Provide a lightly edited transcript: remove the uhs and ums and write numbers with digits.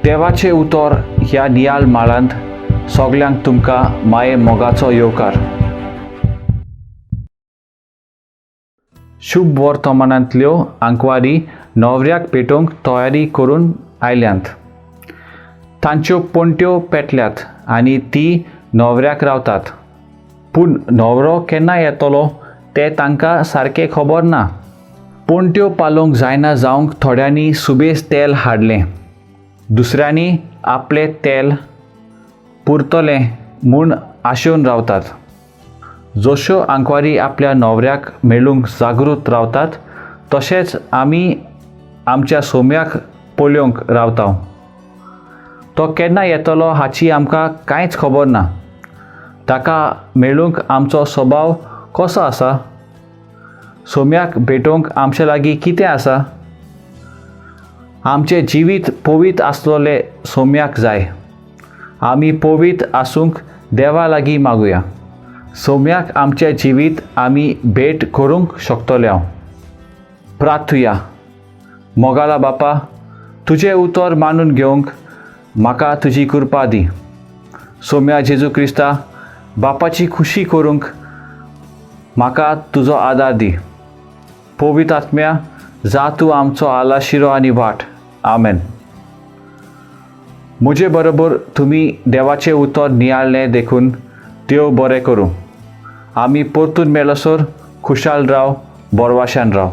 देवाचें उतर ह्या नियाळ माळांत सगल्यांक तुमकां माये मोगाचो येवकार. शुभ वर्तमानांतल्यो आंकवारी न्हवऱ्याक पेटोवंक तयारी करून आयल्यांत. तांच्यो पणट्यो पेटल्यात आनी ती न्हवऱ्याक रावतात. पूण न्हवरो केन्ना येतलो तें तांकां सारकें खबर ना. पणट्यो पालोवंक जायना जावंक थोड्यांनी सुबेज तेल हाडलें, दुसऱ्यांनी आपलें तेल पुरतलें म्हूण आशेवन रावतात. जश्यो आंकवारी आपल्या न्हवऱ्याक मेळूंक जागृत रावतात, तशेंच आमी आमच्या सोम्याक पळोवंक रावता. तो केन्ना येतलो हाची आमकां कांयच खबर ना. ताका मेळूंक आमचो स्वभाव कसो आसा? सोम्याक भेटोवंक आमचे लागीं कितें आसा? आमचें जिवीत पवित्र आसलोलें सोम्याक जाय. आमी पवित्र आसूंक देवा लागीं मागुया. सोम्याक आमचें जिवीत आमी भेट करूंक शकतले. हांव प्रार्थुया. मोगाला बापा, तुजें उतर मानून घेवंक म्हाका तुजी कृपा दी. सोम्या जेजू क्रिस्ता, बापाची खुशी करूंक म्हाका तुजो आदार दी. पवित्र आत्म्या, जा तूं आमचो आलाशिरो आनी वाट. आमेन. म्हजे बरोबर तुमी देवाचें उतर नियाळ्ळें देखून देव बरें करूं. आमी परतून मेळसर खुशाल राव, बोरवाशान राव.